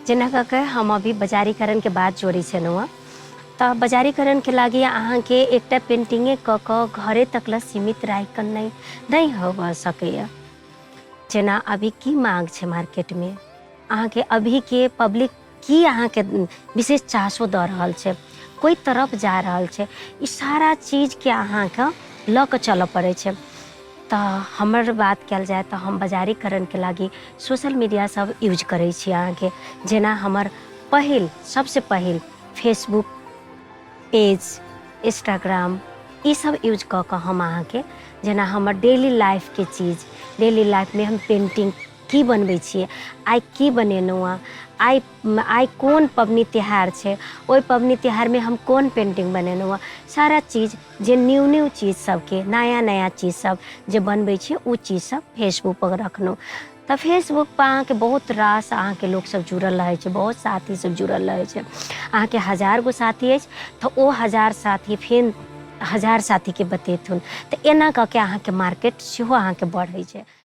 जेना कऽ के हम अभी बजारीकरणके बात जोड़ै छलहुँ हँ, तऽ बजारीकरणके लागि अहाँके एकटा पेन्टिंगे कऽ कऽ घरे तक लए सीमित राखिकऽ नहि नहि होबऽ सकैए। जेना अभी की माँग छै मार्केटमे, अहाँके अभीके पब्लिक की अहाँके विशेष चासो दऽ रहल छै, कोइ तरफ जा रहल छै, ई सारा चीजके अहाँके लऽ कऽ चलऽ पड़ै छै। तऽ हमर बात कयल जाय तऽ हम बजारीकरणके लागि सोशल मीडिया सब यूज करै छी अहाँके। जेना हमर पहिल सबसँ पहिल फेसबुक पेज, इंस्टाग्राम, ई सब यूज कऽ कऽ हम अहाँके जेना हमर डेली लाइफके चीज, डेली लाइफमे हम पेन्टिंग की बनबै छियै, आइ की बनेलहुँ हँ, आइ आइ कोन पबनी तिहार छै, ओहि पबनी तिहारमे हम कोन पेन्टिंग बनेलहुँ हँ, सारा चीज जे न्यू न्यू चीज सबके, नया नया चीज सब जे बनबै छियै, ओ चीज सब फेसबुकपर रखलहुँ। तऽ फेसबुकपर अहाँके बहुत रास अहाँके लोकसब जुड़ल रहै छै, बहुत साथी सब जुड़ल रहै छै। अहाँके 1000 गो साथी अछि तऽ ओ 1000 साथी फेर 1000 साथीके बतेथुन, तऽ एना कऽ के अहाँके मार्केट सेहो अहाँके बढ़ै छै।